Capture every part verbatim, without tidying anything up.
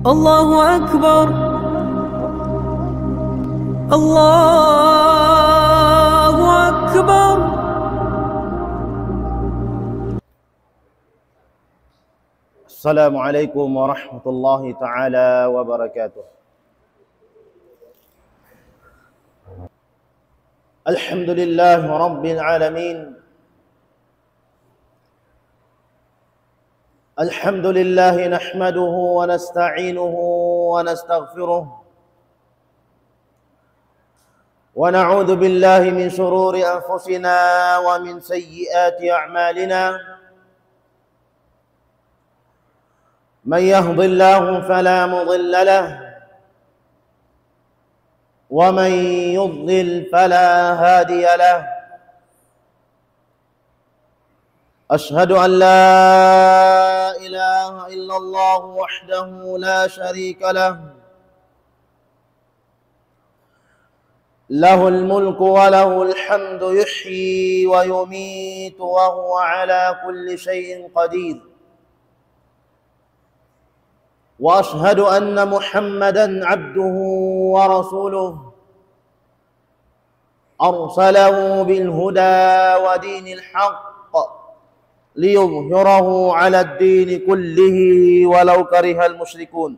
الله أكبر. الله أكبر. السلام عليكم ورحمة الله تعالى وبركاته. الحمد لله رب العالمين. الحمد لله نحمده ونستعينه ونستغفره، ونعوذ بالله من شرور أنفسنا ومن سيئات أعمالنا. من يهد الله فلا مضل له، ومن يضلل فلا هادي له. أشهد أن لا إله إلا الله وحده لا شريك له، له الملك وله الحمد يحيي ويميت وهو على كل شيء قدير. وأشهد أن محمدا عبده ورسوله، أرسله بالهدى ودين الحق ليظهره على الدين كله ولو كره المشركون.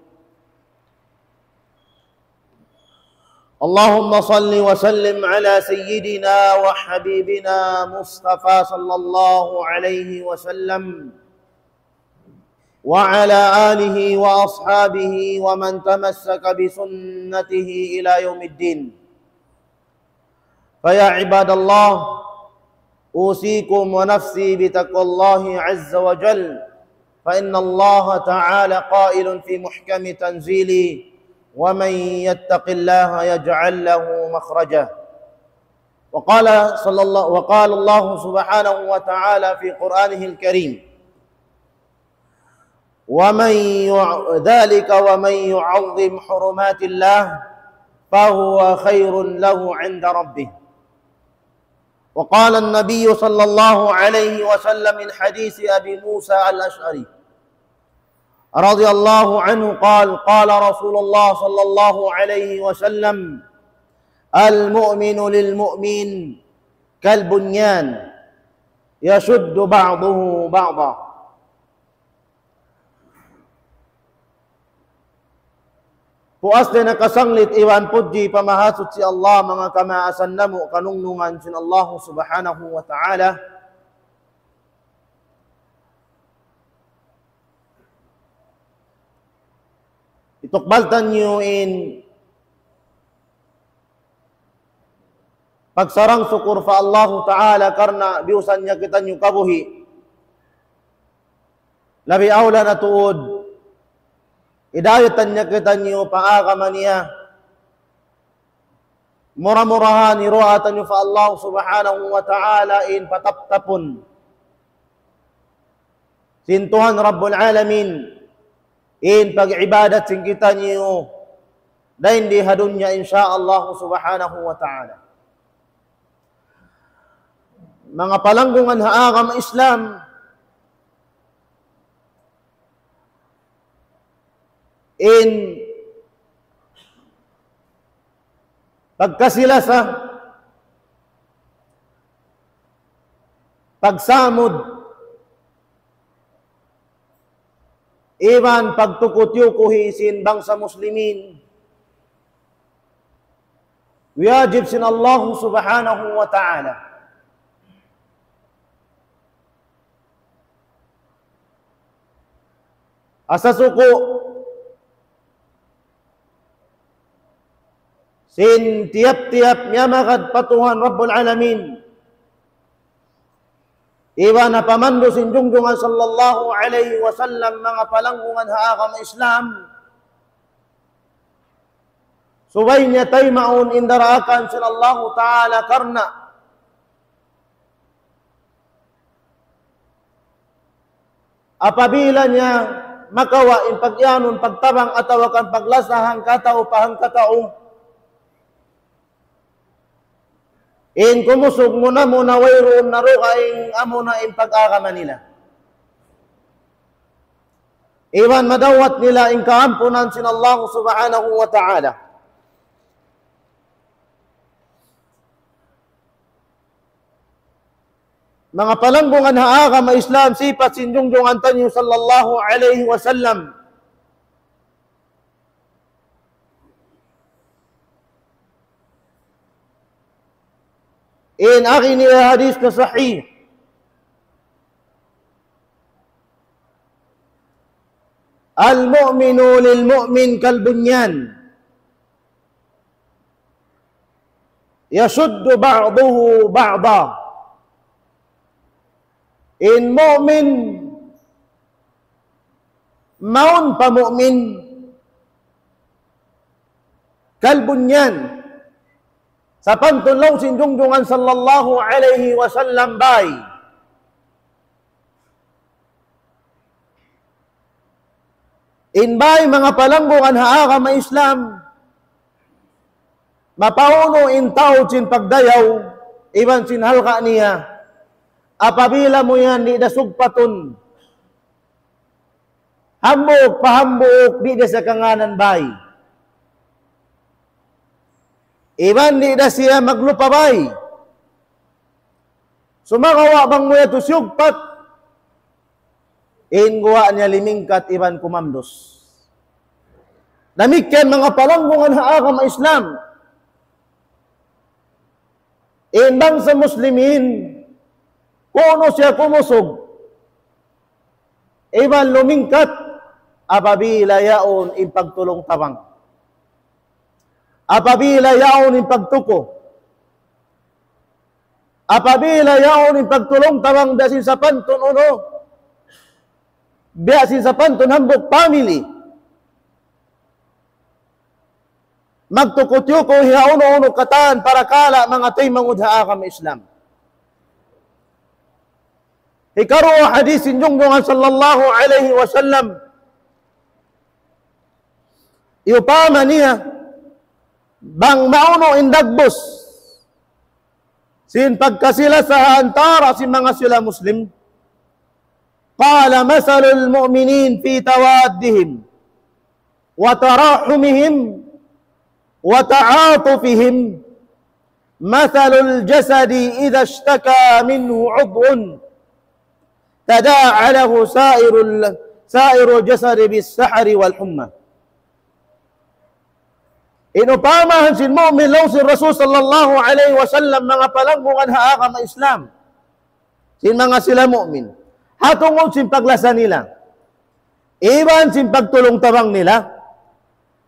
اللهم صل وسلم على سيدنا وحبيبنا مصطفى صلى الله عليه وسلم وعلى آله وأصحابه ومن تمسك بسنته إلى يوم الدين. فيا عباد الله، أوصيكم ونفسي بتقوى الله عز وجل، فإن الله تعالى قائل في محكم تنزيله: ومن يتق الله يجعل له مخرجا. وقال صلى الله، وقال الله سبحانه وتعالى في قرآنه الكريم: ومن يع-، ذلك ومن يعظم حرمات الله فهو خير له عند ربه. وقال النبي صلى الله عليه وسلم من حديث أبي موسى الأشعري رضي الله عنه قال: قال رسول الله صلى الله عليه وسلم: المؤمن للمؤمن كالبنيان يشد بعضه بعضا. Puas dayn ha kasanglit iban pudji pa Mahasuchi Allah, manga kamaasan namu' kanungnungan sin Allah Subhanahu wa Ta'ala. Itukbal taniyu in pagsarang-sukur pa Allahu Ta'ala karna' biyusan niya kitaniyu kabuhi'. Labi awla na tuud, hidayatan niya kitaniyu pa agama niya. Mura-murahan, hiruwaa taniyu pa Allah Subhanahu wa Ta'ala in pataptapun sin Tuhan Rabbul Alamin, in pag-ibadat sin kitaniyu dayn di ha dunya, insya Allah Subhanahu wa Ta'ala. Manga palanggungan ha agama Islam, in pagkasi-lasa, pagsamud, iban pagtuku-tiyukuhi sin bangsa Muslimin, wajib sin Allah Subhanahu wa Ta'ala. Asa suku' sin tiyap-tiyap miyamagad pa Tuhan Rabbul Alamin, iban ha pamandu' sin Junjungan sallallahu alayhi wasallam, manga palanggungan ha agama Islam, subay niya taymaun in daraakan sin Allahu Ta'ala karna' apabila niya makawa' in pag-iyanun pagtabang atawa kan paglasa hangkatau pa hangkatau, in kumusug muna-muna wayruun na dugaing amuna in pag-agama nila. Iban madawat nila in kaampunan sin Allah Subhanahu wa Ta'ala. Manga palanggungan ha agama Islam, sipat sin junjungan taniyu sallallahu alayhi wasallam. In agi niya hadith na sahih. المؤمن للمؤمن كالبنيان يشد بعضه بعضا. In mu'min mawn pa mu'min كالبنيان. Sapantun laung sin junjungan sallallahu alayhi wasallam bay. In bay manga palanggungan ha agama Islam, mapaunu in tau sin pagdayaw, iban sin halga' niya, apabila mu yan di' da sugpatun. Hambuuk pa hambuuk, di' da siya kangānan bay. Iban di' da siya maglupa bay. Sumagawa' bang mu yadtu siyugpat, in guwa' niya limingkat iban kumamdus. Damikkiyan manga palanggungan ha agama Islam. In bangsa Muslimin, kunu' siya kumusug, iban lumingkat, apabila yaun in pagtulung-tabang. Apabila yaun in pagtuku. Apabila yaun in pagtulung-tabang biya' sin sapantun unu, biya' sin sapantun hambuuk family. Magtuku-tuku ha unu-unu katan parakala' manga taymanghud ha agama Islam. Hikaruwa hadith sin junjungan sallallahu alayhi wasallam. Iyupama niya, bang maunu in dagbus sin pagkasi-lasa ha antara sin manga sila Muslim. قال: مثل المؤمنين في توادهم وتراحمهم وتعاطفهم مثل الجسد إذا اشتكى منه عضو تداعى له سائر ال-، سائر الجسد بالسهر والحمى. In upamahan sin mu'min laung sin Rasul sallallahu alayhi wasallam, manga palanggungan ha agama Islam, sin manga sila mu'min, ha tungud sin paglasa nila, iban sin pagtulung-tabang nila,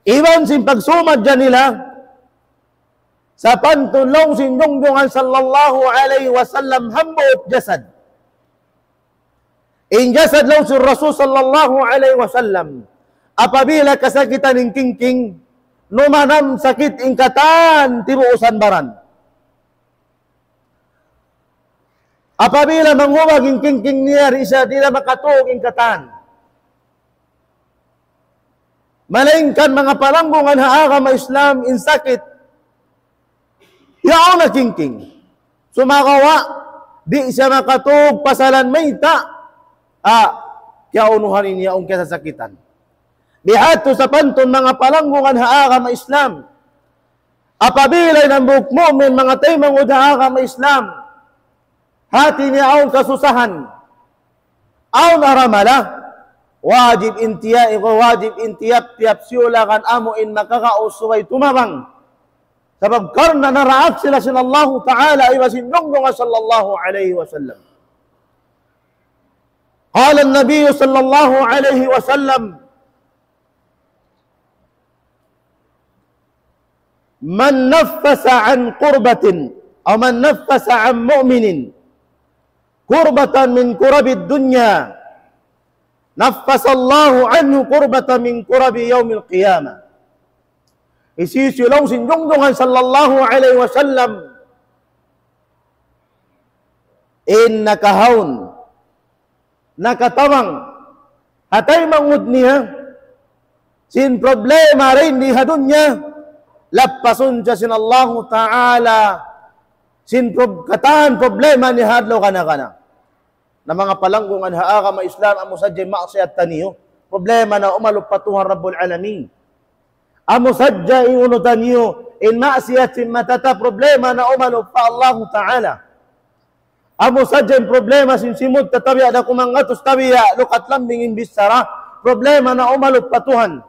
iban sin pagsumadja nila, sapantun laung sin junjungan sallallahu alayhi wasallam hambuuk jasad. In jasad laung sin Rasul sallallahu alayhi wasallam, apabila kasakitan in kingking, numanam sakit in katan tibuusan baran. Apabila mangubag in kingking niya, di' siya, di' na makatug in katan. Malaingkan manga palanggungan ha agama Islam, in sakit, yaun na kingking. Sumagawa', di' siya makatug pasalan mayta', ah, kiyaunuhan in yaun kiyasasakitan. Bihadtu sapantun manga palanggungan ha agama Islam. Apabila in hambuuk mu'min manga taymanghud ha agama Islam, hati niya awn kasusahan, awn aramala, wajib in tiya-, wajib in tiyap-tiyap siyulakan amu in makakaus subay tumabang. Sabab karna' naraak sila sin Allahu Ta'ala iban sin Junjungan sallallahu alayhi wasallam. قال النبي صلى الله عليه وسلم: من نفس عن كربة، أو من نفس عن مؤمن كربة من كرب الدنيا، نفس الله عنه كربة من كرب يوم القيامة. Hisiyu-siyu laung sin Junjungan sallallahu alayhi wasallam in nakahawn, nakatabang ha taymanghud niya sin problema dayn di ha dunya, lappasun siya sin Allahu Ta'ala sin prob-, katan problema niya ha adlaw kana-kana. Na manga palanggungan ha agama Islam, amu sadja in maksiyat taniyu. Problema na umalup pa Tuhan Rabbul Alamin. Amu sadja in unu taniyu, in maksiat sin mata ta, problema na umalup pa Allahu Ta'ala. Amu sadja in problema sin simud ta tabiya' da kumangatus tabiya', lukat lambing in bichara, problema na umalup pa Tuhan.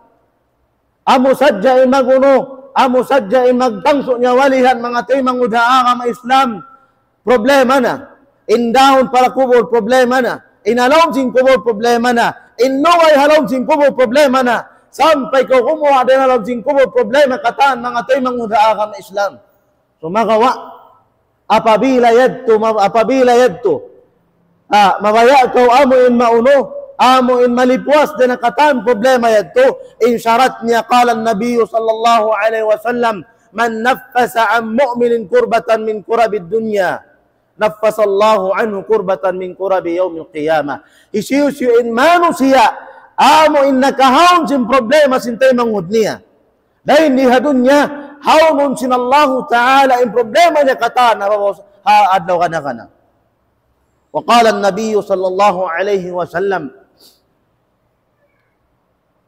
Amu sadja in magunu, amu sadja in magtangsu' niya walihan manga taymanghud ha agama Islam, problema na. In daun pa kubul, problema na. In ha lawm sin kubul, problema na. In lugay ha lawm sin kubul, problema na. Sampay kaw kumuha' dayn ha lawm sin kubul, problema katan manga taymanghud ha agama Islam. Sumagawa', apabila yadtu, ma-, apabila yadtu, ah, mabaya' kaw amu in maunu, amu in malipuas dayn ha katan problema yadtu, in sharat niya, قال النبي صلى الله عليه وسلم: من نفس عن مؤمن كربة من كرب الدنيا، نفس الله عنه كربة من كرب يوم القيامة. Hisiyu-siyu in manusiya', amu in nakahaun sin problema sin taymanghud niya. Dayn di ha dunya, haunun sin Allahu Ta'ala in problema niya katan ha adlaw kana-kana. وقال النبي صلى الله عليه وسلم: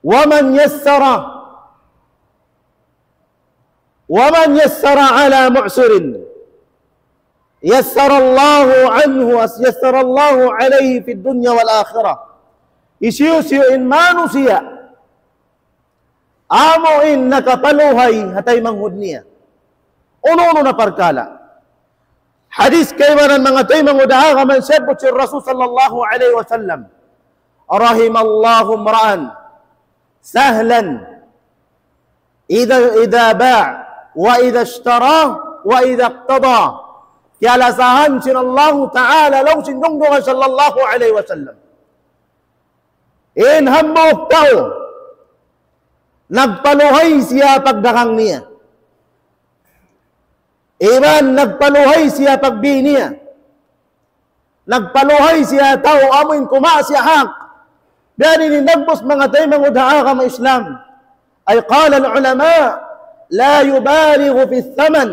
ومن يسر، ومن يسر على معسر، يسر الله عنه، يسر الله عليه في الدنيا والآخرة. Hisiyu-siyu in manusiya', amu in nakapaluhay ha taymanghud niya. Unu-unu na parkala'. Hadith kaibanan manga taymanghud ha agama, sabbut sin Rasul sallallahu alayhi wasallam: رحم الله امرأ سهلا إذا، إذا باع وإذا اشترى وإذا اقتضى. Kiyalasahan sin Allahu Ta'ala, laung sin Junjungan sallallahu alayhi wasallam. In hambuuk tau, nagpaluhay siya pagdagang niya. Iban nagpaluhay siya pagbi niya. Nagpaluhay siya tau amu in kumawa' siya hak. Biya' ini in dagbus manga taymanghud ha agama Islam. Ay qala al-ulama, لا يبالغ في الثمن.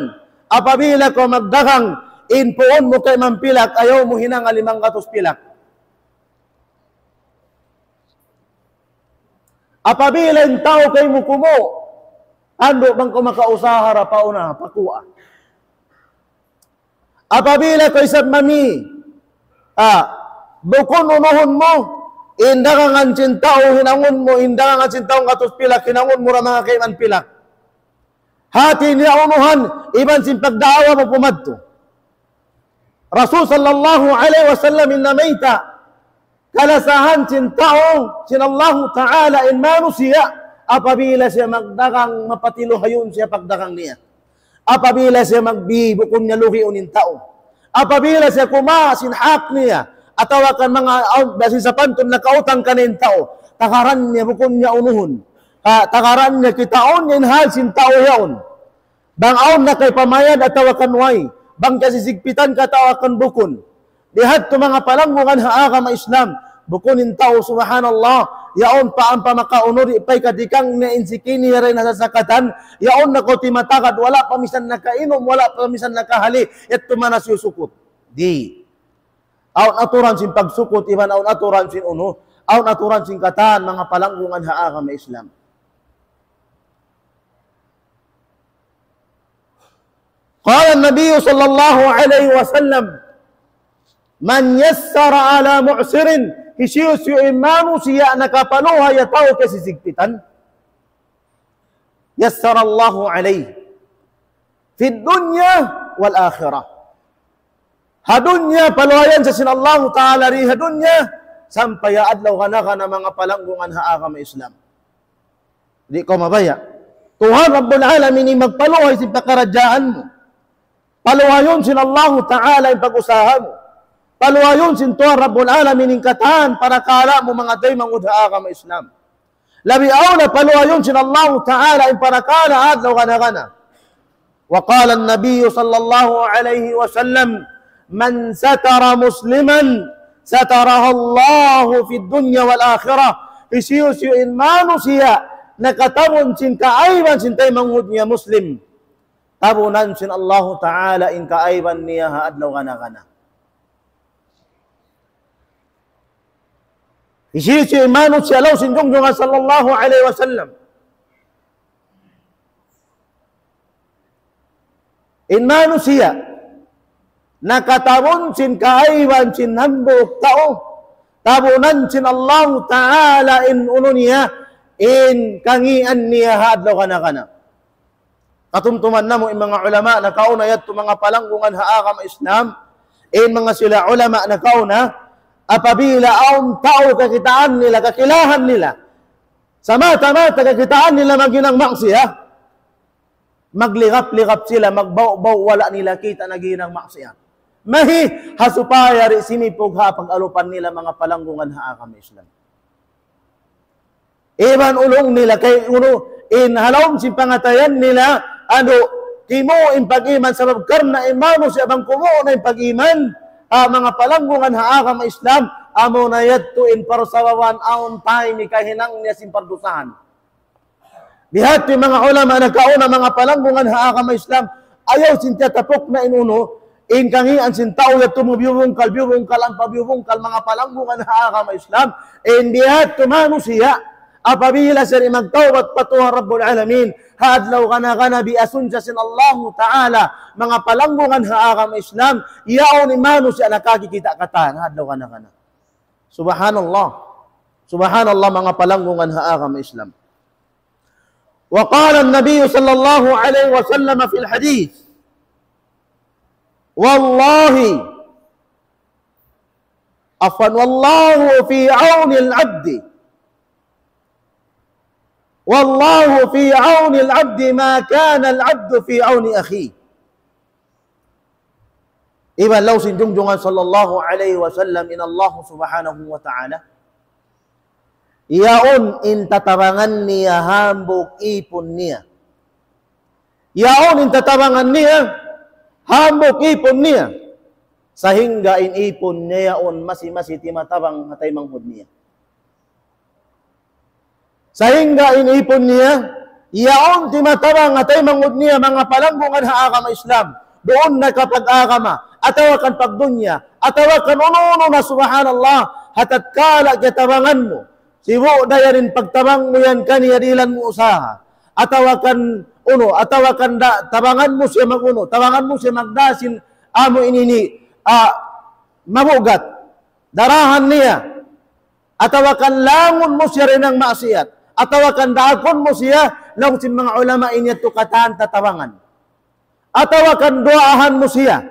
Apabila kaw magdagang, in puun mu kayman pilak, ayaw mu hinanga limanggatus pilak. Apabila in tau kaymu kumu', andu' bang kaw makausaha ra pa una, pakuha. Apabila kaw isab mami, ah, bukun unuhun mu, in dagangan sin tau hinangun mu, in dagangan sin tau gatus pilak, hinangun mu ra manga kayman pilak. Hati niya unuhan, iban sin pagdaawa mu pumadtu. Rasul sallallahu alayhi wasallam in namayta', kalasahan sin tau, sin Allahu Ta'ala in manusiya', apabila siya magdagang, mapatiluhayun siya pagdagang niya. Apabila siya magbi, bukun niya lugiun in tau. Apabila siya kumawa' sin hak niya, atawa kan manga, aw, biya' sin sapantun nakautang kaniya in tau, tagaran niya, bukun niya unuhun. Ha, tagaran niya, kitaun niya in hal sin tau yaun. Bang awn na kay pamayad atawa kan way, bang kasisigpitan ka atawa kan bukun. Bihadtu manga palanggungan ha agama Islam, bukun in tau, subhanallah, yaun pa ampa makaunu, di' pa ikatikang niya in siki niya dayn ha sasakatan, yaun na kaw timatagad, wala' pa misan nakainum, wala' pa misan nakahali, yadtu manas siyusukut. Di'. Awn aturan sin pagsukut, iban awn aturan sin unu, awn aturan sin katan, manga palanggungan ha agama Islam. قال النبي صلى الله عليه وسلم: من يسر على معسر, hisiyu-siyu in manusiya' nakapaluhay ha tau kasisigpitan, يسر الله عليه في الدنيا والآخرة. Ha dunya, paluhayan siya sin Allahu Ta'ala di ha dunya, sampay ha adlaw kana-kana, manga palanggungan ha agama Islam. Di' kaw mabaya'. Tuhan Rabbul Alamin in magpaluhay sin pakaradjaan mu. Paluhayun sin Allahu Ta'ala in pag-usaha mu. Paluhayun sin Tuhan Rabbul Alamin in katan parakala' mu, manga taymanghud ha agama Islam. Labi awla paluhayun sin Allahu Ta'ala in parakala' adlaw kana-kana. وقال النبي صلى الله عليه وسلم: من ستر مسلما ستره الله في الدنيا والآخرة. Hisiyu-siyu in manusiya' nakatabun sin kaaiban sin taymanghud niya Muslim, tabunan sin Allahu Ta'ala in kaaiban niya ha adlaw kana-kana. Hisiyu-siyu in manusiya' laung sin Junjungan sallallahu alayhi wasallam. In manusiya', nakatabun sin kaaiban sin hambuuk tau, tabunan sin Allahu Ta'ala in unu niya, in kangīan niya ha adlaw kana-kana. Katumtuman namu' in manga ulama nakauna yadtu manga palanggungan ha agama Islam, in manga sila ulama nakauna, apabila awn tau kakitaan nila, kakilahan nila, samata-mata kakitaan nila maghinang maksiat, magligap-ligap sila, magbaw-baw, wala' nila kita' naghinang maksiat. Mahi, ha supaya di' simipug ha pag-alupan nila manga palanggungan ha agama Islam. Iban ulung nila kay unu, in ha lawm sin pangatayan nila, anu, kimu in pag-iman sabab karna' in manusiya' bang kumu na in pag-iman, ha manga palanggungan ha agama Islam, amuna yadtu in parsababan awn time kahinang niya sin pardusahan. Biya' hādtu in manga ulama nakauna manga palanggungan ha agama Islam, ayaw sin tiyatapuk na in unu, in kangīan sin tau yadtu mu biyubungkal, biyubungkal, ampa biyubungkal manga palanggungan ha agama Islam, in biya' hādtu manusiya', apabila siya di' magtawbat pa Tuhan Rabbul Alamin, ha adlaw kana-kana biyasun siya sin Allahu Ta'ala, manga palanggungan ha agama Islam, yaun in manusiya' nakakikita' katan, ha adlaw kana-kana. Subhanallah. Subhanallah, manga palanggungan ha agama Islam. وقال النبي صلى الله عليه وسلم في الحديث، والله، عفوا، والله في عون العبد، والله في عون العبد ما كان العبد في عون أخيه. Iban laung sin Junjungan sallallahu alayhi wasallam in Allah subhanahu wa ta'ala, yaun in tatabangan niya hambuuk ipun niya. Yaun in tatabangan niya hambuuk ipun niya. Sahingga in ipun niya yaun masi-masi timatabang ha taymanghud niya. Sahingga in ipun niya, yaun timatabang ha taymanghud niya manga palanggungan ha agama Islam. Duun na ka pag-agama, atawa kan pagdunya, atawa kan unu-unu na subhanallah, ha tatkala kiyatabangan mu. Sibu' da yan in pagtabang mu yan kaniya dihilan mu usaha. Atawa kan unu, atawa kan da, tabangan mu siya mag-unu, tabangan mu siya magda sin amu ini ini, ah, mabugat. Darahan niya. Atawa kan langun mu siya dayn ha maksiat. Atawa kan daakun mu siya, laung sin manga ulama in yadtu katan tatabangan. Atawa kan duwaahan mu siya.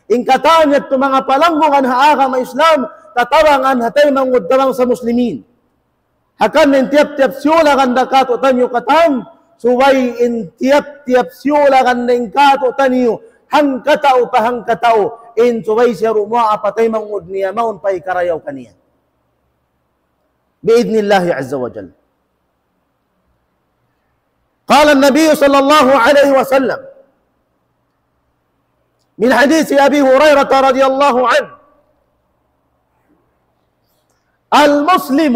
In katan yadtu manga palanggungan ha agama Islam, tatabangan ha taymanghud tabang sa muslimin. Hangkan in tiyap-tiyap siyulagan da katu'taniyu katan, subay in tiyap-tiyap siyulagan da in katu'taniyu, hangkatau pa hangkatau, in subay siya rumuwaa pa taymanghud niya, mawn pa hikarayaw kaniya. بإذن الله عز وجل. قال النبي صلى الله عليه وسلم من حديث أبي هريرة رضي الله عنه: المسلم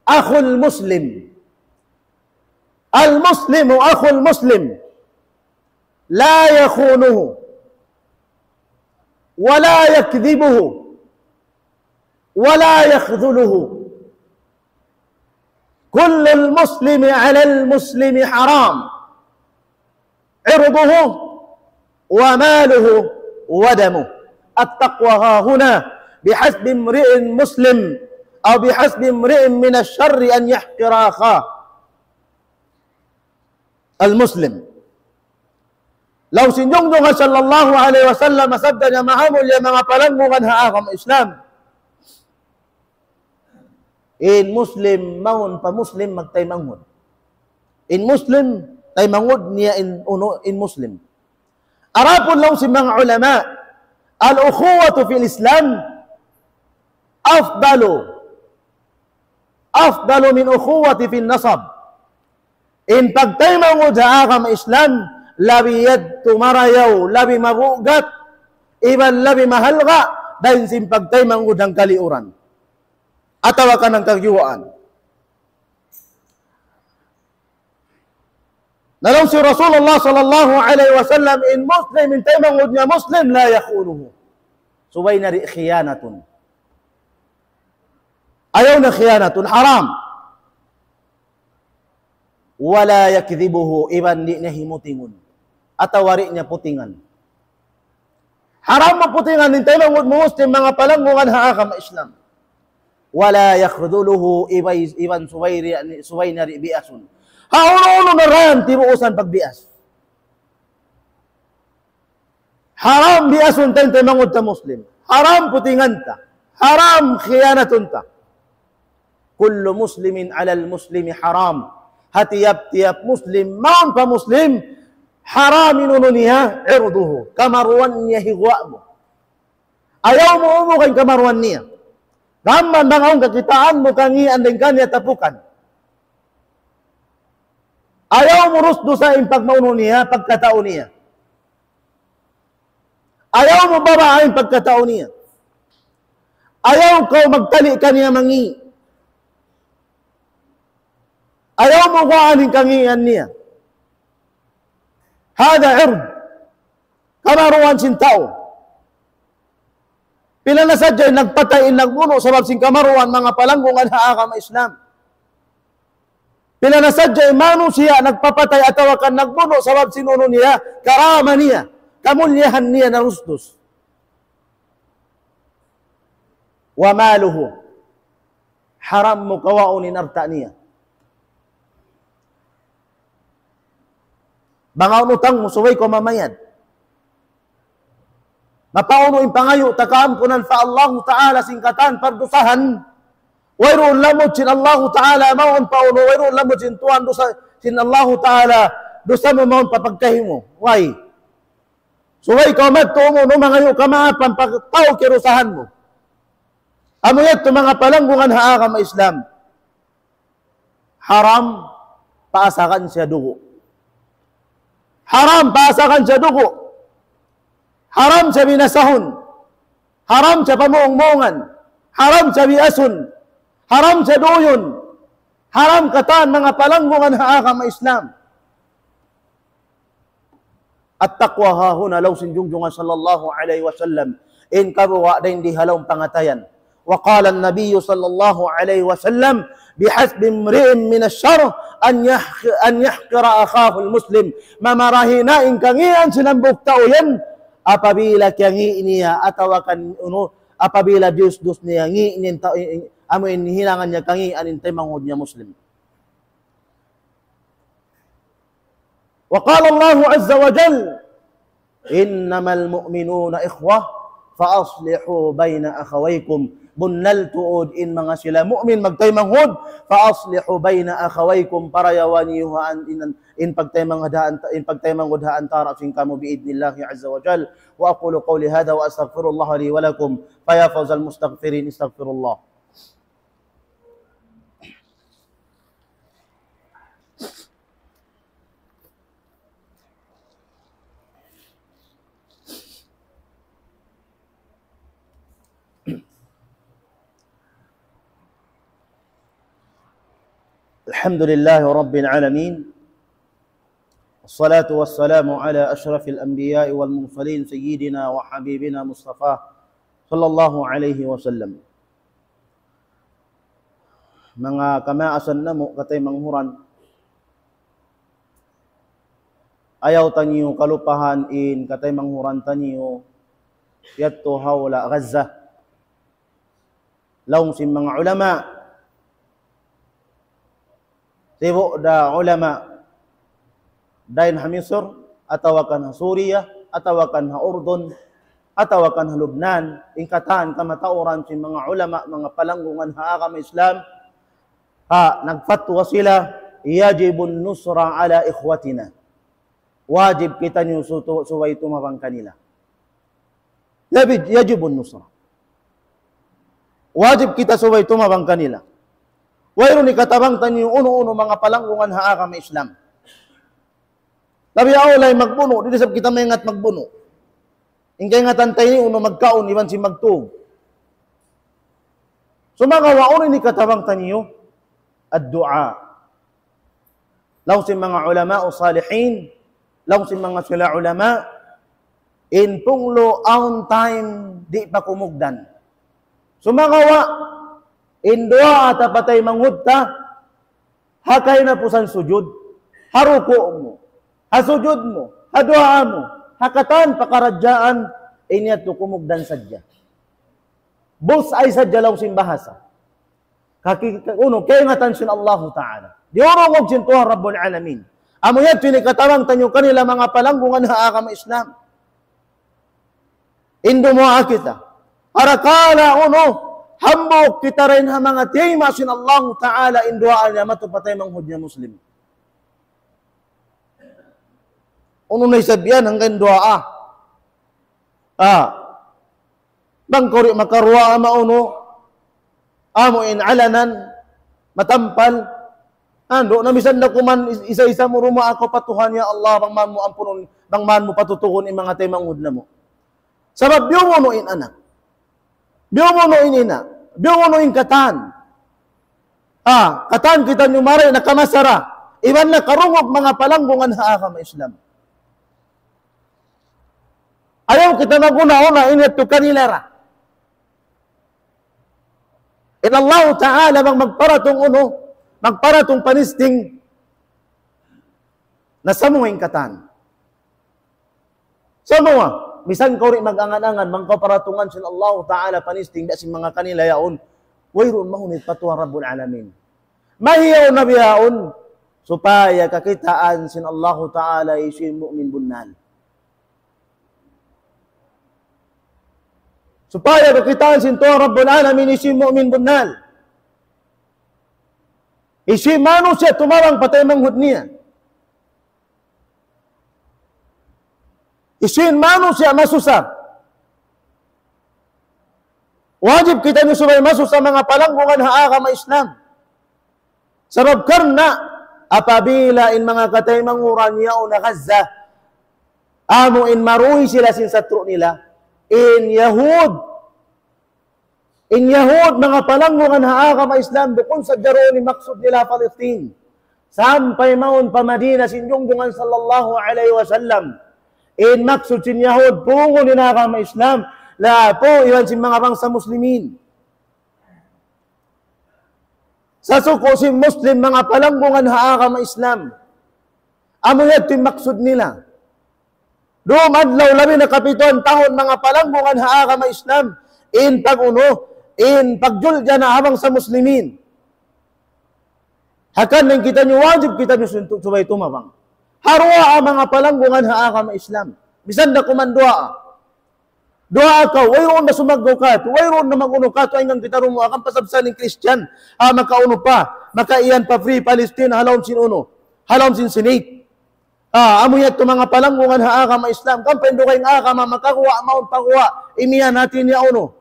أخو المسلم، المسلم أخو المسلم، لا يخونه ولا يكذبه ولا يخذله. كل المسلم على المسلم حرام، عرضه وماله ودمه. التقوى ها هنا، بحسب امرئ مسلم، أو بحسب امرئ من الشر أن يحقر أخاه المسلم. Laung sin Junjungan sallallahu alayhi wasallam, sabda niya, mahamulliya manga palanggungan ha agama Islam. In Muslim, mawn pa Muslim magtaymanghud. In Muslim, taymanghud niya in unu, in Muslim. Adapun laung sin manga ulama, الأخوة في الإسلام أفضل، أفضل من أخوة في النسب. In pagtaymanghud ha agama Islam, labi yadtu marayaw, labi mabugat, iban labi mahalga', dayn sin pagtaymanghud hangkaliuran. Atawa kan hangkagiwaan. Na laung sin Rasulullah sallallahu alayhi wasallam, in Muslim, in taymanghud niya Muslim, لا يخونه. Subay niya di' khiyanatun. Ayaw na khiyanatun, haram. ولا يكذبه, iban di' niya himutingun. Atawa di' niya putingan. Haram mu putingan in taymanghud mu Muslim, manga palanggungan ha agama Islam. ولا يخذله, iban, iban subay ri-, subay niya di' biyasun. Ha unu-unu na yan, tibuusan pagbiyas. Haram biyasun ta in taymanghud ta Muslim. Haram putingan ta. Haram khiyanatun ta. كل مسلم على المسلم حرام. Ha tiyap-tiyap Muslim, mawn pa Muslim, haram in unu niya, عرضه. Kamaruan niya higuwa' mu. Ayaw mu umukan kamaruan niya. Gam man bang awn kakitaan mu kangīan dayn kaniya tapukan. Ayaw mu rusdusa in pagmaunu niya, pagkatau niya. Ayaw mu babaa in pagkatau niya. Ayaw kaw magtali' kaniya mangī'. Ayaw mu guwaan in kangīan niya. هذا عرض. Kamaruan sin tau. Pila na sadja in nagpatay, in nagbunu' sabab sin kamaruan, manga palanggungan ha agama Islam. Pila na sadja in manusiya' nagpapatay atawa kan nagbunu' sabab sin unu niya, karama niya, kamulliyahan niya narusdus. وماله. Haram mu kawaun in alta' niya. Bang awn utang mu, subay kaw mamayad. Mapaunu in pangayu' ta kaampunan pa Allahu Ta'ala sin katan pardusahan. Wayruun lamud sin Allahu Ta'ala, mawn paunu, wayruun lamud sin tuan dusa, sin Allahu Ta'ala, dusa mu mawn pa pagkahi mu. Way. Subay kaw madtu umunu, mangayu' kamaapan pa tau kiyarusahan mu. Amu yadtu manga palanggungan ha agama Islam. Haram paasakan siya dugu'. Haram paasakan siya dugu'. Haram siya binasahun. Haram siya pamungmungan. Haram siya biyasun. Haram siya duyun. Haram katan manga palanggungan ha agama Islam. التقوى ها هنا, laung sin Junjungan sallallahu alayhi wasallam, in kabuga' dayn di ha lawm pangatayan. وقال النبي صلى الله عليه وسلم: بحسب امرئ من الشر أن يحق-، أن يحقر أخاه المسلم. Mamarahi na in kangīan sin hambuuk tau yan, apabila kiyangī' niya, atawa kan unu, apabila diyusdus niya, ngī' niya in tau, in, in, amu in hinangan niya kangīan in taymanghud niya Muslim. وقال الله عز وجل: إنما المؤمنون إخوة فأصلحوا بين أخويكم. Bunnal tuud in manga sila mu'min magtaymanghud, فأصلحوا بين أخويكم, parayawa niyu ha an-, in, in pagtaymanghud ha anta-, in pagtaymanghud ha antara' sin kamu بإذن الله عز وجل. وأقول قولي هذا وأستغفر الله لي ولكم، فيا فوز المستغفرين، استغفروا الله. الحمد لله رب العالمين، والصلاة والسلام على أشرف الأنبياء والمرسلين سيدنا وحبيبنا مصطفى صلى الله عليه وسلم. Manga kamaasan namu' kataymanghuran, ayaw taniyu kalupahan in kataymanghuran taniyu yadtu ha hula' Gaza. Laung sin manga ulama, sibu' da ulama dayn ha Misir, atawa kan ha Suriya, atawa kan ha Urdun, atawa kan ha Lubnan, in katan kamatauran sin manga ulama, manga palanggungan ha agama Islam, ha, nagfatwa sila, يجب النصرة على إخوتنا. Wajib kitaniyu su-, subay tumabang kanila. Yabi-, يجب النصرة. Wajib kita subay tumabang kanila. Wayruun hikatabang taniyu unu-unu manga palanggungan ha agama Islam. Labi awla in magbunu', di' isab kita maingat magbunu'. In kaingatan ta ini unu magkaun, iban sin magtug. Sumagawa' unu in hikatabang taniyu, الدعاء. Laung sin manga ulama salihin, laung sin manga sila ulama, in punglu' awn time di' pa kumugdan. Sumagawa', In duwaa ta pa taymanghud ta, ha kahinapusan sujud, ha ruku' mu, ha sujud mu, ha duwaa mu, ha katan pakaradjaan, in yadtu kumugdan sadja. Bullseye sadja laung sin bahasa. Kaki-, unu, kaingatan sin Allahu Ta'ala. Diyurungug sin Tuhan Rabbul Alamin. Amu yadtu in hikatabang taniyu kanila manga palanggungan ha agama Islam. In dumuwaa kita. Parakala' unu, hambuuk kita dayn ha manga tiyayma' sin Allahu Ta'ala in duwaa niya madtu pa taymanghud niya Muslim. Unu na isab yan hangkan duwaa. Ah. Bang kaw di' makaruwaa maunu, amu in alanan, matampal, andu' na misan da kuman is-, isa-isa mu dumuwaa kaw pa Tuhan, "Ya Allah, bang man mu ampunun, bang man mu patutuhun in manga taymanghud namu'." Sabab biyumunu in anak. Biyumunu in ina'. Biyumunu in katan. Ah, katan kitaniyu mari nakamasara. Iban nakarungug manga palanggungan ha agama Islam. Ayaw kita maghuna-huna ini tu kanila ra. In Allahu Ta'ala bang magparatung unu, magparatung panisting, na samuwa in katan. Samuwa, misan kaw di' mag-angan-angan, bang kaw paratungan sin Allahu Ta'ala panisting, biya' sin manga kanila yaun, wayruun mahunit pa Tuhan Rabbul Alamin. Mahiyaun na bihaun, supaya kakitaan sin Allahu Ta'ala hisiyu in mu'min bunnal. Supaya kakitaan sin Tuhan Rabbul Alamin hisiyu in mu'min bunnal. Hisiyu in manusiya' tumabang pa taymanghud niya. Hisiyu in manusiya' masusa. Wajib kitaniyu subay masusa manga palanggungan ha agama Islam. Sabab karna' apabila in manga kataymanghud niya yaun ha Gaza, amu in maruhi sila sin satru' nila, in Yahud, in Yahud, manga palanggungan ha agama Islam, bukun sadja duun in maksud nila Palestine. Sampay mawn pa Madina sin Junjungan sallallahu alayhi wasallam. In maksud sin Yahud, pungun in agama Islam, lapu' iban sin manga bangsa Muslimin. Sasuku' sin Muslim, manga palanggungan ha agama Islam. Amu yadtu in maksud nila. Dum adlaw labi na kapituan tahun manga palanggungan ha agama Islam, in pag-unu, in pagjulja na ha bangsa Muslimin. Hangkan in kitaniyu wajib kitaniyu suntu' subay tumabang. Ha duwaa manga palanggungan ha agama Islam. Misan da kuman duwaa. Duwaa kaw, wayruun na sumaggaw katu', wayruun na mag-unu katu', ayaw kita dumuwaa, hangkan pasabsan in Christian, ah, makaunu pa, makaiyan pa Free Palestine, ha lawm sin unu, ha lawm sin Senate. Ah, amu yadtu manga palanggungan ha agama Islam. Kan pa in dugaing agama makaguwa', mawn paguwa', imiyan hati niya unu.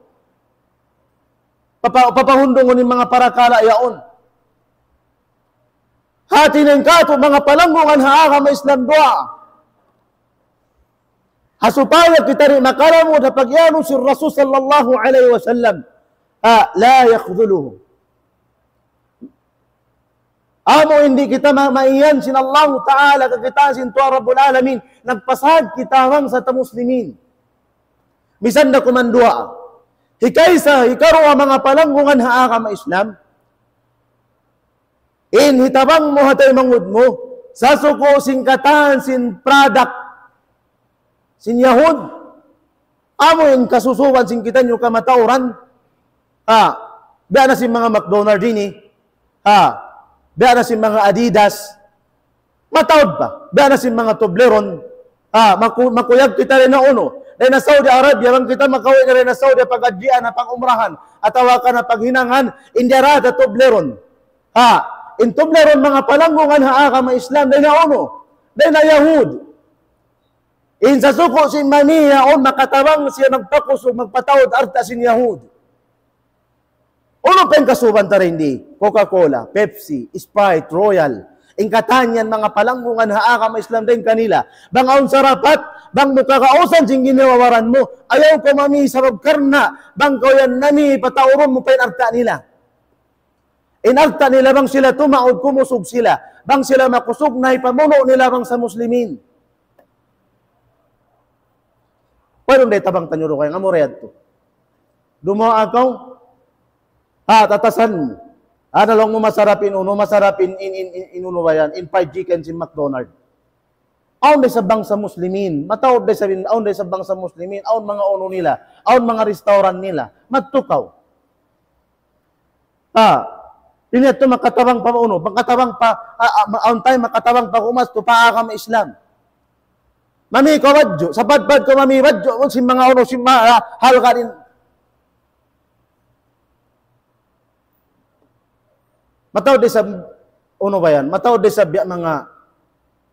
Papa-, papahundungun in manga parakala' yaun. Hati niya in katu' manga palanggungan ha agama Islam duwaa. Ha supaya kita di' makalamud ha pag-iyanu sin Rasul sallallahu alayhi wasallam. Ah, لا يخذله. Amu in di' kita ma-, maiyan sin Allahu Ta'ala, kakitaan sin Tuhan Rabbul Alamin, nagpasad kita bangsa ta Muslimin. Misan da kuman duwaa. Hikaisa, hikaruwa manga palanggungan ha agama Islam. In hitabang mu ha taymanghud mu, sasuku' sin katan sin product sin Yahud, amu in kasusuban sin kitaniyu kamatauran, ha, biya' na sin manga McDonald ini, ha, biya' na sin manga Adidas, mataud pa, biya' na sin manga Toblerone, ha, maku-, makuyag kita dayn ha unu, dayn ha Saudi Arabia, bang kita makawi' na dayn ha Saudi, pag-adjian na pag-umrahan, atawa kan ha paghinangan, in diyara ta Toblerone. Ha, in Toblerone manga palanggungan ha agama Islam, dayn ha unu, dayn ha Yahud. In sasuku' sin mami yaun makatabang siya magpakusug, magpataud alta' sin Yahud. Unu pa in kasuban ta dayn di? Coca-Cola, Pepsi, Sprite, Royal. In katan yan manga palanggungan ha agama Islam dayn kanila. Bang awn sarapat, bang mu kagausan sin ginhawa-baran mu, ayaw kaw mami sabab karna', bang kaw yan mami pataurun mu pa in alta' nila. In alta' nila bang sila tumaud kumusug sila. Bang sila makusug na hipamunu' nila bangsa Muslimin. Wayruun da tabang taniyu dugaing, amu ra yadtu. Dumuwaa kaw. Ha, tatasan. Ana laung mu masarap in unu, masarap in, in, in, in, in unu ba yan, in fried chicken sin McDonald. Awn da isab bangsa Muslimin, mataud da isab in, awn da isab bangsa Muslimin, awn manga unu nila, awn manga restaurant nila, madtu kaw. Ha, ini yadtu makatabang pa unu, makatabang pa, ah, ah, ma-, awn time makatabang pa kumastu pa agama Islam. Mami kaw badju', sapadpad kaw mami badju', sin manga unu, sin ma-, ah, halga' din. Mataud da isab, unu ba yan? Mataud da isab biya' manga,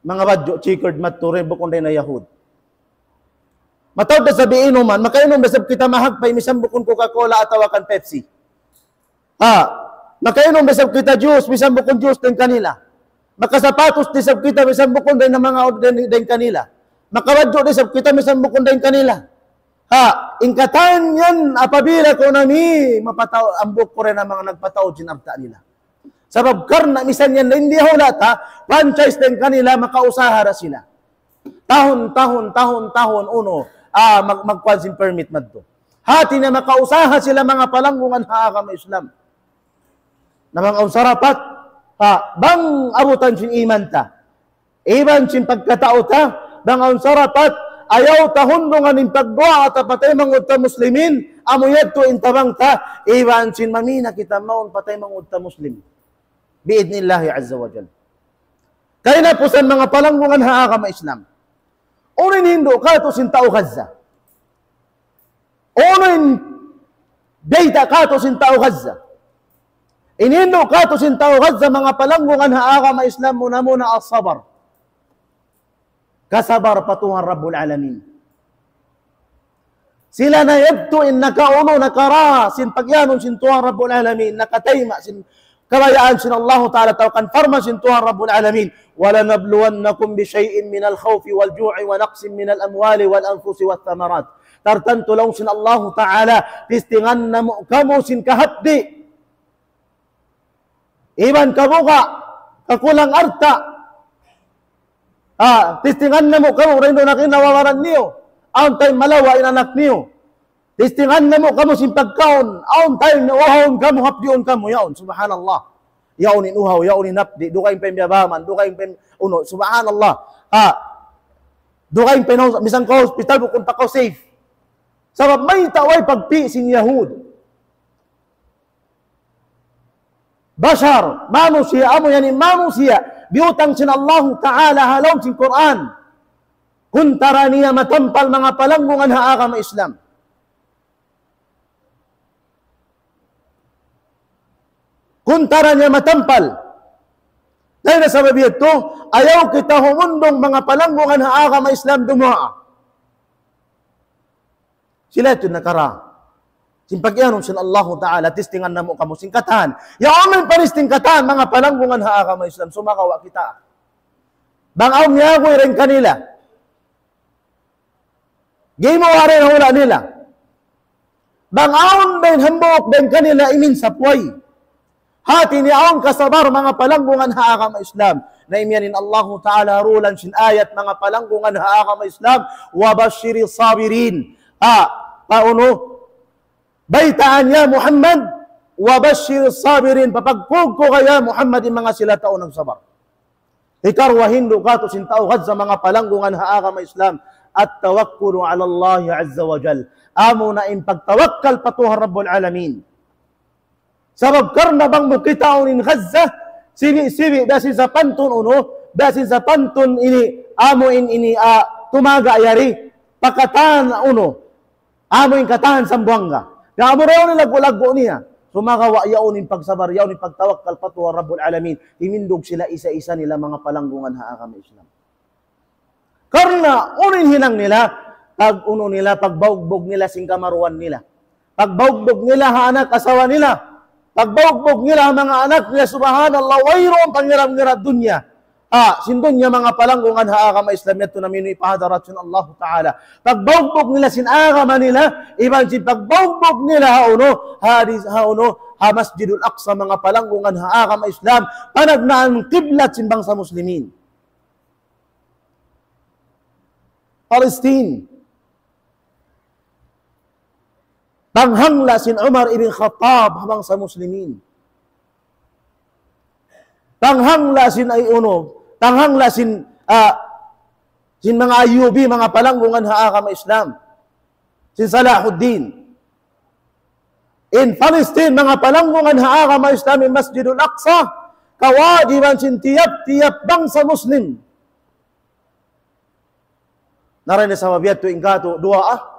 manga badju' checkered madtu dayn, bukun dayn ha Yahud. Mataud da isab inuman, makainum da isab kita mahagpay, misan bukun Coca-Cola atawa kan Pepsi. Ha, makainum da isab kita juice, misan bukun juice dayn kanila. Makasapatus da isab kita, misan bukun dayn ha manga, dayn, dayn kanila. Makabadju' da isab kita, misan bukun dayn kanila. Ha, in katan yan, apabila kaw nami, mapatau-, hambuuk ku dayn ha manga nagpataud sin alta' nila. Sabab karna' misan yan dayn di ha hula' ta, franchise dayn kanila, makausaha da sila. Tahun, tahun, tahun, tahun, unu, ah, mag-, magkuan sin permit madtu. Hati niya makausaha sila manga palanggungan ha agama Islam. Na bang awn sarapat, ha, bang abutan sin iman ta. Iban sin pagkatau ta, bang awn sarapat, ayaw ta hundungan in pagduwaa ta pa taymanghud ta Muslimin, amu yadtu in tabang ta, iban sin mamina kita mawn pa taymanghud ta Muslim. Bi'idhnillahi azza wa jal. Kahinapusan manga palanggungan ha agama Islam. Unu in hindu' katu' sin tau Gaza. Unu in bayta' katu' sin tau Gaza. In hindu' katu' sin tau Gaza, manga palanggungan ha agama Islam, muna-muna as-sabar. Kasabar pa Tuhan Rabbul Alamin. Sila na yadtu in nakaunu, nakara, sin pagyanun sin Tuhan Rabbul Alamin, nakatayma' sin kabayaan sin Allahu Ta'ala, atawa kan parman sin Tuhan Rabbul Alamin, وَلَنَبْلُوَنَّكُمْ بِشَيْءٍ مِنَ الْخَوْفِ وَالْجُوعِ وَنَقْصٍ مِنَ الْأَمْوَالِ وَالْأَنْفُسِ وَالثَّمَرَاتِ. Tartantu laung sin Allahu Ta'ala, tistingan namu' kamu sin kahapdi'. Iban kabuga', kakulang alta'. Ah, tistingan namu' kamu, dayn duun na in nawawalan niyu. Awn time malawa' in anak niyu. Tistingan namu' kamu sin pagkaun. Awn time uhaun kamu, hapdiun kamu. Yaun, subhanallah. Yaun in uhaw, yaun in hapdi'. Dugaing pa in biyabaman, dugaing pa in unu, subhanallah. Ha. Dugaing pa in hus-, misan kaw hospital, bukun pa kaw safe. Sabab mayta' way pagpi' sin Yahud. Bashar, manusiya', amu yan in manusiya', biyutang sin Allahu Ta'ala ha lawm sin Qur'an. Kuntara niya matampal manga palanggungan ha agama Islam. Kuntara niya matampal. Dayn ha sabab yadtu, ayaw kita humundung manga palanggungan ha agama Islam dumuwaa. Sila yadtu nakara. Sin pag'iyanun sin Allahu Ta'ala, tistingan namu' kamu sin katan. Yaun in panisting katan, manga palanggungan ha agama Islam, sumagawa' kita. Bang awn miyaguy dayn kanila. Gimuwa' dayn ha hula' nila. Bang awn dayn hambuuk dayn kanila iminsapway. Hati niya awn kasabar manga palanggungan ha agama Islam. Na imiyan in Allahu Ta'ala ha dulan sin ayat manga palanggungan ha agama Islam. وَبَشِّرِ الصَّابِرِينَ. Ha, paunu? Baytaan ya Muhammad, وَبَشِّرِ الصَّابِرِينَ. Papagkugkuga ya Muhammad in manga sila tau nagsabar. Hikaruwa hindu' katu' sin tau Gaza manga palanggungan ha agama Islam, التَّوَكُّلُ عَلَى اللَّهِ عَزَّ وَجَلَّ. Amuna in pagtawakkal pa Tuhan Rabbul Alamin. Sabab karna' bang mu kitaun in Gaza, sibi'-sibi', biya' sin sapantun unu, biya' sin sapantun ini, amu in ini, ah, tumaga' yari, pa katan unu, amu in katan Sambuwangga. Na amu ra yaun in laggu'-laggu' niya. Sumagawa' yaun in pagsabar, yaun in pagtawakkal pa Tuhan Rabbul Alamin. Himindug sila isa-isa nila manga palanggungan ha agama Islam. Karna' unu in hinang nila, pag-unu nila, pagbaug-bug nila sin kamaruan nila. Pagbaug-bug nila ha anak asawa nila. Pagbaug-bug nila ha manga anak nila, subhanallah, wayruun pangiram-ngiram dunya. Ah, sin dunya manga palanggungan ha agama Islam yadtu na miyanu pa hadarat sin Allahu Ta'ala. Pagbaug-bug nila sin agama nila, iban sin pagbaug-bug nila ha unu, ha di-, ha unu, ha Masjidul Aqsa manga palanggungan ha agama Islam, panagnaan kiblat sin bangsa Muslimin. Palestine. Panghangla' sin Umar ibn Khattab ha bangsa Muslimin. Panghangla' sin ay unu, panghangla' sin, ah, sin manga Ayyubi, manga palanggungan ha agama Islam. Sin Salahuddin. In Palestine, manga palanggungan ha agama Islam, in Masjidul Aqsa, kawajiban sin tiyap-tiyap bangsa Muslim. Na dayn ha sabab yadtu in katu', duwaa.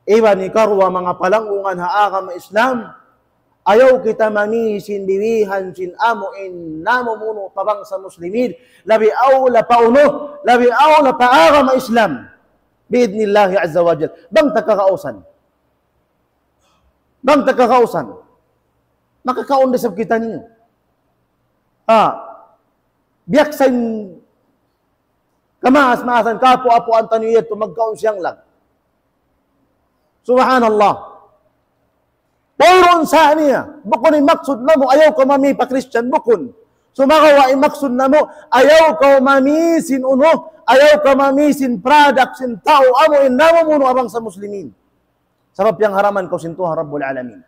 Iban ikaruwa, manga palanggungan ha agama Islam, ayaw kita mami sin bibihan sin amu in namumunu' pa bangsa Muslimin, labi awla pa unu, labi awla pa agama Islam. Bi'idhnillahi azza wa jal. Bang ta kakausan. Bang ta kakausan. Makakaun da isab kitaniyu. Ha. Biya' sin kamaas-maasan, kaapu'-apuan taniyu yadtu, magkaun siyang lang. Subhanallah. Wayruun sa niya. Bukun in maksud namu', ayaw kaw mami pa Christian, bukun. Sumagawa' in maksud namu', ayaw kaw mami sin unu, ayaw kaw mami sin product sin tau amu in namumunu' ha bangsa Muslimin. Sabab piyangharaman kaw sin Tuhan Rabbul Alamin.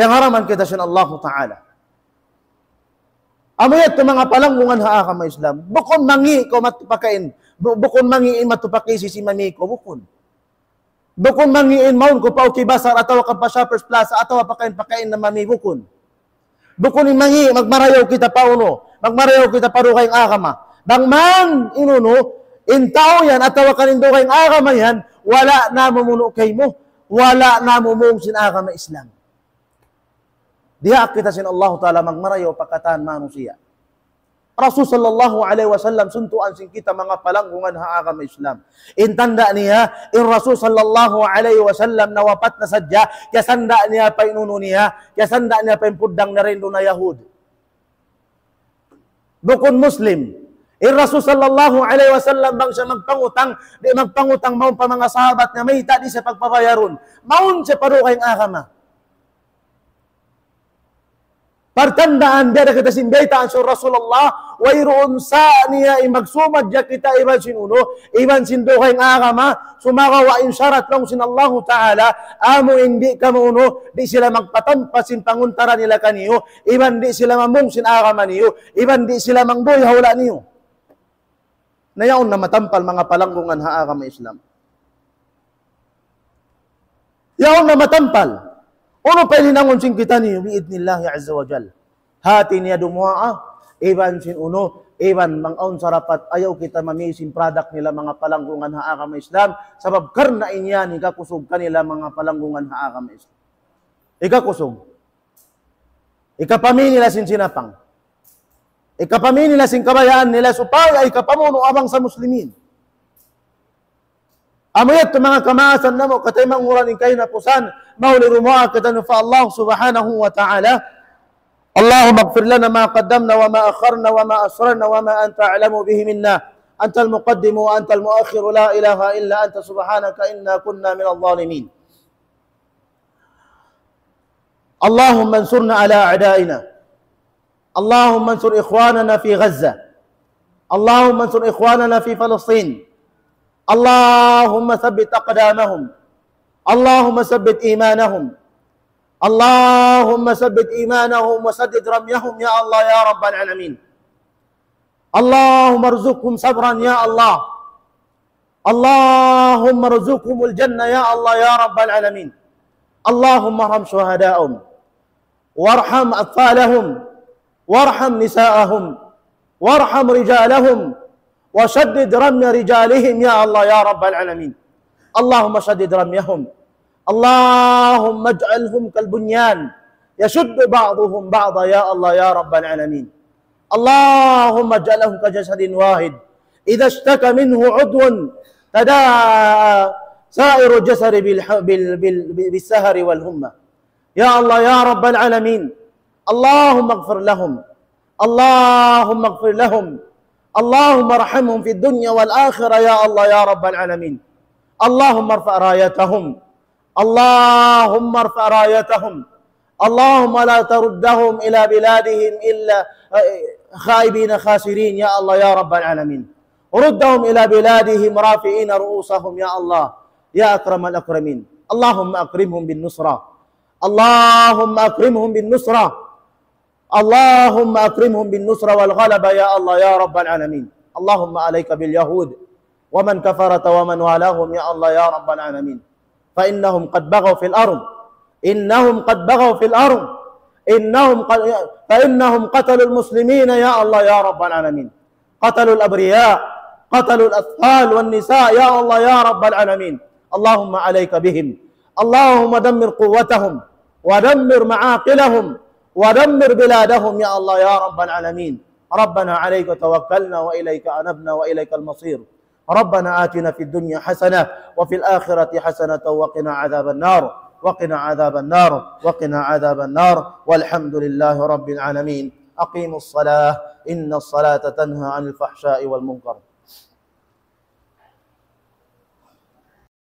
Piyangharaman kita sin Allahu Ta'ala. Amu yadtu manga palanggungan ha agama Islam. Bukun mangi' kaw madtu pakain. Bu-, bukun mangi' in madtu pakisi sin mami kaw. Bukun. Bukun mangi' in mawn kaw pa Uki Bazar atawa kan pa Shoppers Plaza atawa pakain-pakain na mami, bukun. Bukun in mangi', magmarayaw kita pa unu, magmarayaw kita pa dugaing agama. Bang man in unu, in tau yan atawa kan in dugaing agama yan, wala' namumunu' kaymu, wala' namumung sin agama Islam. Diyaak kita sin Allahu Ta'ala magmarayaw pa katan manusiya'. Rasul sallallahu alayhi wasallam suntuan sin kita manga palanggungan ha agama Islam. In tanda' niya, in Rasul sallallahu alayhi wasallam nawapat na sadja, kiyasanda' niya pa in unu niya, kiyasanda' niya pa in puddang niya dayn duun ha Yahud. Bukun Muslim. In Rasul sallallahu alayhi wasallam bang siya magpangutang, di' magpangutang mawn pa manga sahabat niya, mayta' di' siya pagpabayarun. Mawn siya pa dugaing agama. Partandaan, biya' da kita sin baytaan sin Rasulullah, wayruun sa niya in magsumad da kita iban sin unu, iban sin dugaing agama, sumagawa' in sarat laung sin Allahu Ta'ala, amu in di' kamu unu, di' sila magpatampa sin panguntara nila kaniyu, iban di' sila mamung sin agama niyu, iban di' sila mangbuy ha hula' niyu. Na yaun na matampal manga palanggungan ha agama Islam. Yaun na matampal. Unu pa in hinangun sin kitaniyu bi'idhnillahi azza wa jal. Hati niya dumuwaa, iban sin unu, iban bang awn sarapat ayaw kita mami sin product nila manga palanggungan ha agama Islam, sabab karna' in yan hikakusug kanila manga palanggungan ha agama Islam. Hikakusug. Hikapami nila sin sinapang. Hikapami nila sin kabayaan nila supaya hikapamunu' ha bangsa Muslimin. Amu yadtu manga kamaasan namu', kataymanghuran in kahinapusan, mahuli dumuwaa kita pa Allah subhanahu wa ta'ala. اللهم اغفر لنا ما قدمنا وما أخرنا وما أسررنا وما أنت أعلم به منا. أنت المقدم وأنت المؤخر، لا إله إلا أنت، سبحانك إنا كنا من الظالمين. اللهم انصرنا على أعدائنا. اللهم انصر إخواننا في غزة. اللهم انصر إخواننا في فلسطين. اللهم ثبت أقدامهم. اللهم ثبت إيمانهم. اللهم ثبت إيمانهم وسدد رميهم يا الله يا رب العالمين. اللهم ارزقهم صبرا يا الله. اللهم ارزقهم الجنة يا الله يا رب العالمين. اللهم ارحم شهداءهم، وارحم أطفالهم، وارحم نساءهم، وارحم رجالهم، وشدد رمي رجالهم يا الله يا رب العالمين. اللهم شدد رميهم. اللهم اجعلهم كالبنيان يشد بعضهم بعضا يا الله يا رب العالمين. اللهم اجعلهم كجسد واحد إذا اشتكى منه عضو تداعى سائر الجسد بالح-، بال-، بال-، بالسهر والهمة. يا الله يا رب العالمين، اللهم اغفر لهم، اللهم اغفر لهم، اللهم ارحمهم في الدنيا والآخرة يا الله يا رب العالمين. اللهم ارفع رايتهم، اللهم ارفع رايتهم. اللهم لا تردهم إلى بلادهم إلا خائبين خاسرين يا الله يا رب العالمين. ردهم إلى بلادهم رافعين رؤوسهم يا الله. يا أكرم الأكرمين. اللهم أكرمهم بالنصرة. اللهم أكرمهم بالنصرة. اللهم أكرمهم بالنصرة والغلبة يا الله يا رب العالمين. اللهم عليك باليهود ومن كفرت ومن والاهم يا الله يا رب العالمين. فإنهم قد بغوا في الأرض. إنهم قد بغوا في الأرض. إنهم قد، فإنهم قتلوا المسلمين يا الله يا رب العالمين. قتلوا الأبرياء، قتلوا الأطفال والنساء يا الله يا رب العالمين. اللهم عليك بهم. اللهم دمر قوتهم ودمر معاقلهم ودمر بلادهم يا الله يا رب العالمين. ربنا عليك توكلنا وإليك أنبنا وإليك المصير. ربنا آتنا في الدنيا حسنة وفي الآخرة حسنة وقنا عذاب النار، وقنا عذاب النار، وقنا عذاب النار، والحمد لله رب العالمين. أقيموا الصلاة، إن الصلاة تنهى عن الفحشاء والمنكر.